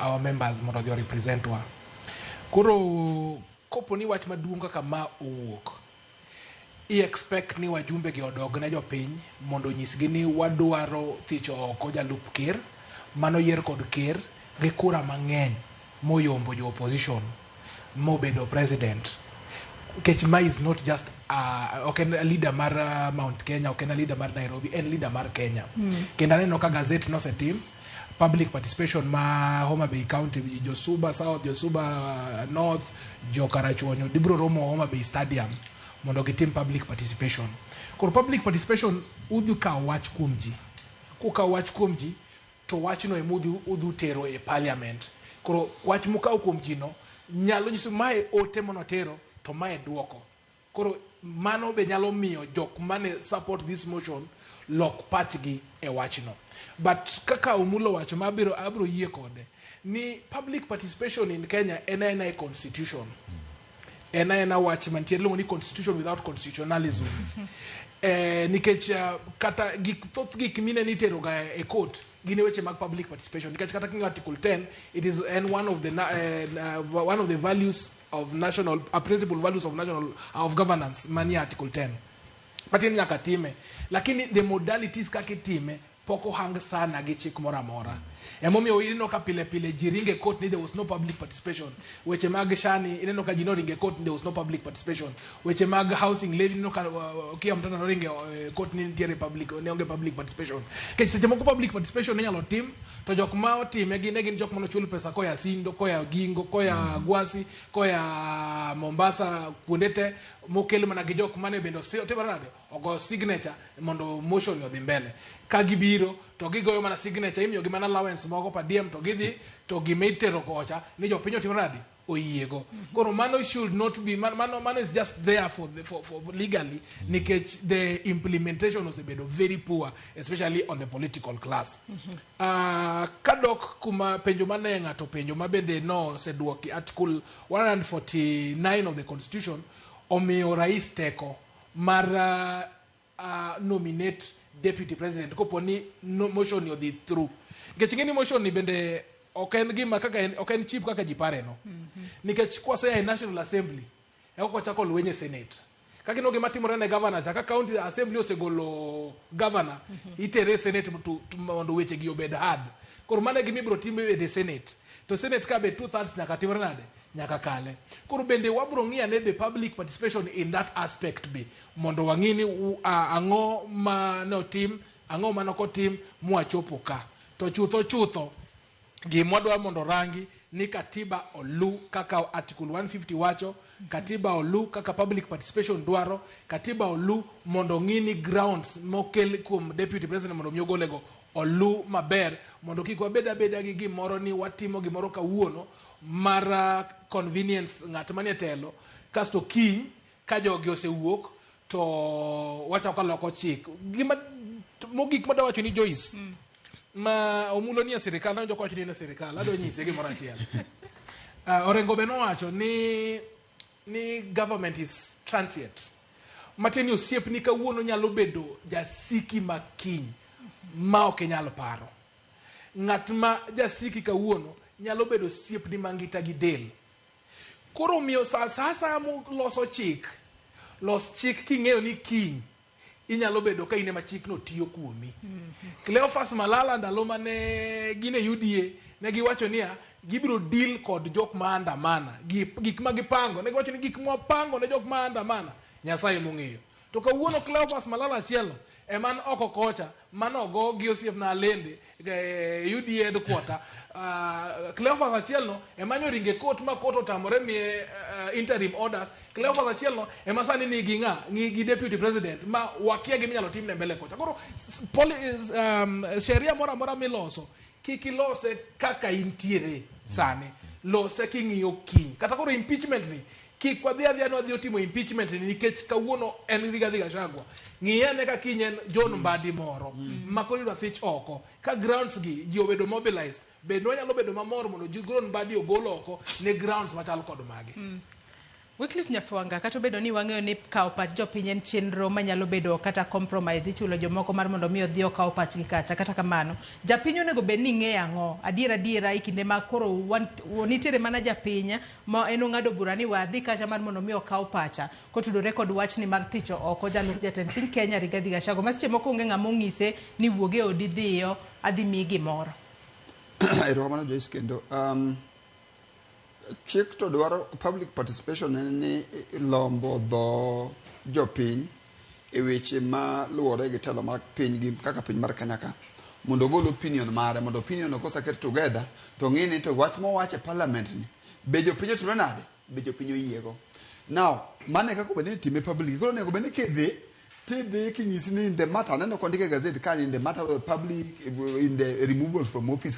our members mondo odhi represent wa. Koro kopo ni wach maduong' kaka ma owuok, i expect ni wajumbe gi odog ne jopiny mondo onyisgi ni wadwaro thicho oko jalup ker manoyier kod ker gi kura mang'eny moyombo jo opposition mobedo president. Nikech ma is not just ok en leader mar Mount Kenya, ok en leader mar Nairobi, en leader mar Kenya. Kendo aneno ka gazette nosetim public participation ma Homa Bay County, jo Suba South, jo Suba North, jo Karachuonyo gibiro romo Homa Bay Stadium mondo gitim public participation. Koro public participation udhi kawo wach kuom ji. Kukawo wach kuom ji to wachno ema udhi tero e parliament. Koro wach mukawo kuom ji no nyalo nyiso mae ote manotero to mae duoko. Koro mano be nyalo miyo jok mane support this motion lok pachgi e wachno. But kaka Omulo wacho ma abiro yie kode ni public participation in Kenya en aena e constitution. En aena wach mantie iluongo ni constitution without constitutionalism. Nikech kata gik thoth gik mine ni itero ga e court gin weche mag public participation nikech kata king'iyo article 10 it is en one of the values of national principal values of national of governance manie article 10 matin nyaka time, lakini the modalities kaka itime pok ohang sana gi chik moro amora. Emomiyo ineno ka pile pile ji ringe court ni there was no public participation. Weche mag shani ineno ka ji noringe court ni there was no public participation. Weche mag housing levy ineno ka Okiya Omtata noringe court ni nitiere public ne onge public participation. Nikech seche moko public participation inyalo tim to jok ma otime gin ne gin jok manochul pesa koya Sindo, koya Gingo, koya Gwasi, koya Mombasa, kuonde te mokel mana gi jok mane bende otimore nade ogo signature mondo motion odhi mbele. Ka gibiro to gigoyo mana signature, imiyogi mana allowance moko per diem to gidhi to gima itero kocha ni jopiny otimore nade oyiego. Koro mano should not be mano is just there for legally nikech the implementation osebedo very poor, especially on the political class. Kadok kuma penjo mane ng'ato penjo ma bende no oseduoki, article 149 of the constitution omiyo rais teko mar nominate deputy president kopo ni no, motion ni odhi through. Nikech ing'e ni motion ni bende ok en gima kaka en, ok en cheap kaka ji pare no. Nikech kwasea e National Assembly eka kwachako lweny e Senate. Kaka ineno gima timore ne governor cha, ka county assembly osegolo governor, itere e Senate mondo weche gi obed hard. Koro mano e gima ibiro tim e Senate. To Senate ka be 2/3 nyaka timre nade? Nyaka kale. Koro bende wabiro ng'iyo ane the public participation in that aspect be mondo wang'i ni ang'o ma notim, ang'o ma nokotim mwachopo ka. To chutho chutho gima wadwa mondo rangi ni katiba olu kaka article 150 wacho, katiba olu kaka public participation dwaro, katiba olu mondo ng'i ni grounds mokel kuom deputy president mondo mi ogolego olu maber mondo kik wabed abeda gi gimoro ni watimo gimoro kawuono mar convenience ng'at manie telo, kasto kiny ka jogi osewuok to wachako loko chik. Gima mogik madwa wacho ni Joyce, ma omulo ni e sirikal, nawinjo kowacho ni en e sirikal, adwa nyise gimoro achiel. Orengo be nowacho ni government is transient. Matiende ni osiepni kawuono nyalo bedo jasiki ma kiny ma ok inyal paro. Ng'at ma jasiki kawuono nyalo bedo osiepni mangita gi del. Koro omiyo sa asaya muloso chik, los chik king'eyo ni kiny inyalo bedo ka in ema chikno tiyo kuomi. Cleophas Malala ndalo mane gin e UDA ne giwacho niya gibiro deal kod jok ma andamana gik ma gipango ne giwacho ni gik mwapango ne jok ma andamana Nyasaye mong'eyo. To kawuono Cleophas Malala achielno ema an oko kocha manogo gi osiepna Alende e UDA headquarter. Cleophas achielno ema nyoringe court ma court otamore miye interim orders. Cleophas achielno ema sani nigi ng'a nigi deputy president ma wakia gima inyalo timne mbele kocha. Koro sheria moro amora miloso kik ilose kaka intiere sani, lose king'iyo kiny. Kata koro impeachment ni kik wadhi adhiya ni wadhi timo impeachment ni nikech kawuono en Rigathi Gachagua. Ng'i ane ka kiny en John Mbadi moro ma koro idwa thich oko. Ka grounds gi ji obedo mobilized, bende wanyalo bedo mamor mondo John Mbadi ogol oko ne grounds machal kod magi. Wycliffe Nyafwanga, kata obedo ni wang'eyo ni kawo pach jopiny en chenro manyalo bedo kata compromise, ichulo jomoko mar mondo mi odhi okaw pachgi kacha. Kata kamano, japiny onego bed ni ng'eyo ang'o? Adier adiera e kinde ma koro wan, nitiere mana japiny ma en ong'ado bura ni wadhi kacha mar mondo mi okaw pacha kotudore kod wachni mar thicho oko jalup jatend piny Kenya Rigathi Gachagua ma seche moko onge ng'ama ong'ise ni wuog e odi dhiyo adhi miyi gimoro. Erokamano Joyce kendo. Chik to dwaro public participation en ni lombo dho jopiny e weche ma luwore gi telo mar piny gi kaka piny mar Kenya ka mondo ogol opinion mare mondo opinion no koseket together to ng'i ni to wach mowach e parliament ni be jopiny otimre nade be jopiny oyiego now mano e kaka obed ni itime public koro onego bed ni kidhi tidhi kinyisi ni in the matter aneno kondik e gazette ka in the matter of the public in the removal from office.